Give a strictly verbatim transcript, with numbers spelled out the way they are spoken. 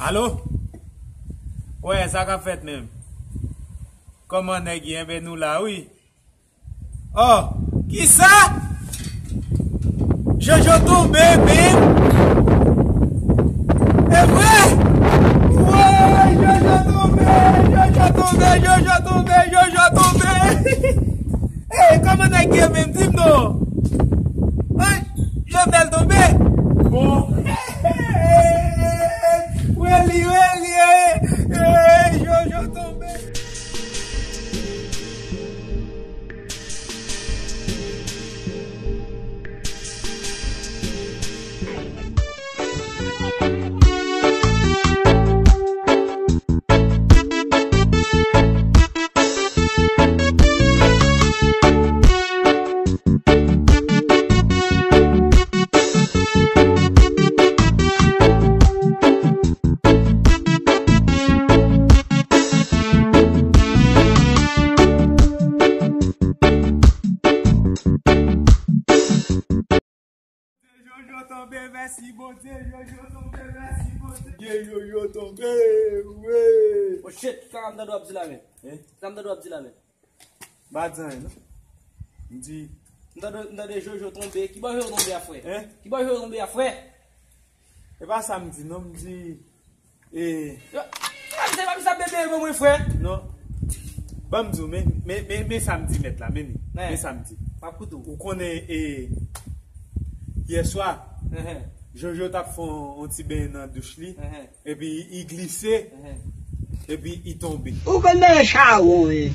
Alo? Wè, sa k ap fèt menm? Kòman nèg ye? Enben, nou la, wi. Oh, kisa? Jojo tonbe, men. E vre? Woy, Jojo tonbe, Jojo tonbe, Jojo tonbe, Jojo tonbe. Ey, kòman nèg ye menm? Di m non. Ay, Jovenel tonbe. Bon. Wè li, wè li, ey. Ey, Jojo tonbe. Jojo tonbe, mèsi Bondye, Jojo tonbe, mèsi Bondye. Jojo tonbe, wi. Oh shit, sa m tande w ap di la menm? Hein? Sa m tande w ap di la menm? M pa di anyen, non. M di. M tande, m tande Jojo tonbe. Ki bò Jojo tonbe a, frè? Hein? Ki bò Jojo tonbe a, frè? E pa sa m di, non, m di. E. Yo, se pa sa bebe ban mwen, frè. Non. Ban m di w, men, men, men, men sa m di mèt la, men li. Hein. Men sa m di. M ap koute w. Ou konnen, e, yè swa, Hein, hein. Jojo t ap fè yon, yon ti benyen nan douch li. Hein, hein. Epi i glise, Hein. Epi i tonbe. Ou konn nan chawon, wi.